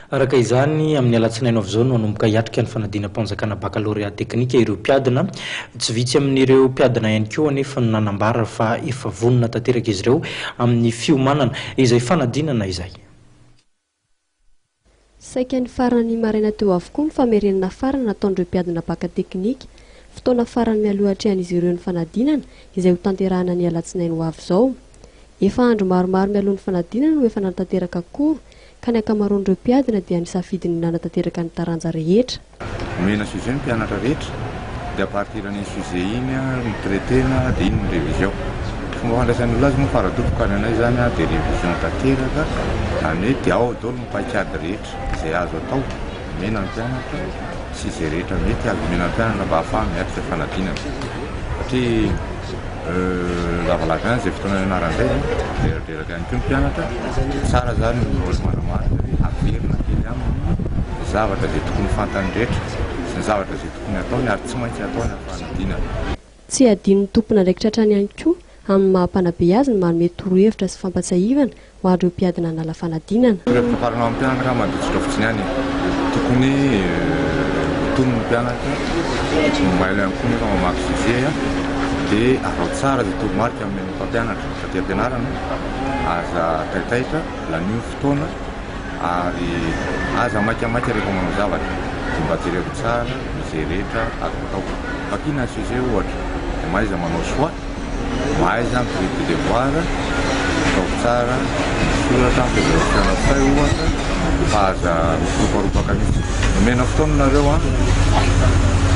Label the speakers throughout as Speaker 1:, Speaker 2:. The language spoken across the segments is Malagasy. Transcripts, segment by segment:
Speaker 1: Araka izany, amin'ny alatsinainy avy izao no hanomboka hiatrika ny fanadinam-panjakana bakalorea teknika ireo mpiadina. Tsy vitsy amin'ireo mpiadina ihany koa anefa no nanambara fa efa vonona tanteraka izy ireo amin'ny fiomanana izay fanadinana izay.
Speaker 2: Saika ny faran'ny maraina teo avokoa ny famerenana farany nataon'ireo mpiadina baka teknika. Fotoana farany mialoha hatrehan'izy ireo ny fanadinana izay hotanterahina ny alatsinainy ho avy izao. Efa andro maromaro mialoha ny fanadinana no efa nanatanteraka cours ka ny ankamaroan'ireo mpiadina dia nisafidy ny nanatanteraka ny taranja rehetra.
Speaker 3: Omena sujet ny mpianatra rehetra dia à partir an'iny sujet iny no traiter-na dia iny ny révision. Fomba fandraisan'ny olona azy moa fara-doboka ny anay izany dia révision tanteraka, izany hoe dia ao daholo ny paikady rehetra izay azo atao omena ny mpianatra sy izay rehetra mety azo omena ny mpianatra mba hahafahany miatrika fanadinana satria lavalava ihany izay fotoana nianarana izay an, reradreraka ihany koa ny mpianatra dia tsara izany ny mbola manamarika hoe averina kely aminy ny zavatra izay tokony fantany rehetra sy ny zavatra izay tokony ataony ary tsy maintsy ataony amin'ny fanadinana.
Speaker 2: Tsy adinon'ny tompon'andraikitra hatrany ihany koa amin'ny maha mpanabe azy ny manome torohevitra sy fampatsiahivana ho an'ireo mpiadina hanala fanadinana.
Speaker 3: Torohevitra farany ho an'ny mpianatra angamba dia tsotra fotsiny ihany e. Tokony ho tony ny mpianatra, ho mailo ihany koa nefa mamaky sujet dia araho tsara izay toromarika omen'ny mpampianatra aty am-pianarana, aza taitaitra, lanio ny fotoana ary aza maikamaika rehefa manao zavatra dia mba jereo tsara izay rehetra azo atao. Vakina ny sujet ohatra dia mahaiza manao choix. Mahaiza mi-traiter devoir, ataovy tsara ny soratra amin'ny présentation feuille ohatra fa aza miroparopaka mihitsy. Nomena fotoana nareo an,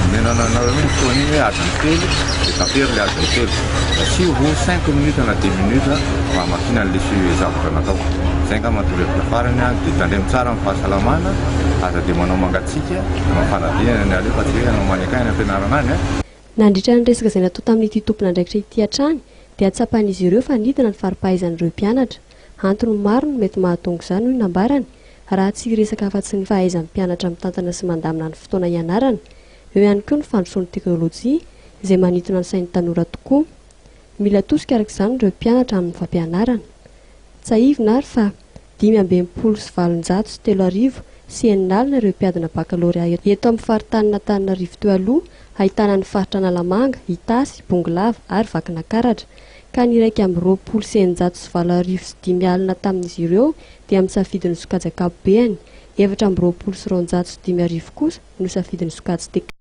Speaker 3: nomena anareo iny fotoana iny hoe adiny telo dia tapero ilay adiny telo. Asio cinq minutes na dix minutes mba hamakiana an'ilay zavatra natao. Izay angamba no torohevitra farany an, dia tandremo tsara ny fahasalamana, aza dia manao mangatsiaka, manao fanadinana ny aleo fa tsy hoe hanao mannequin any am-pianarana any an.
Speaker 2: Nandritra ny resaka izay natao tamin'ity tompon'andraikitra ity hatrany dia tsapan'izy ireo fa nidina ny fari-pahaizan'ireo mpianatra. Antony maro no mety mahatonga izany hoy ny nambarany, raha tsy hiresaka afa-tsy ny fahaizan'ny mpianatra mitantana sy mandamina ny fotoana hianarana. Eo ihany koa ny fandrosoan'ny teknolojia izay manintona ny sain'ny tanora tokoa. Mila tosika araka izany ireo mpianatra amin'ny fampianarana. Tsiahivina ary fa 3865 ireo mpiadina bakalorea eto amin'ny faritanin'Antananarivo teo aloha, ahitana ny faritra Analamanga, Itasy, Bongolava ary Vakinakaratra, ka ny 221,821 tamin'izy ireo dia misafidy ny sokajy ankapobeany, 224 kosa no safidy ny sokajy teknika.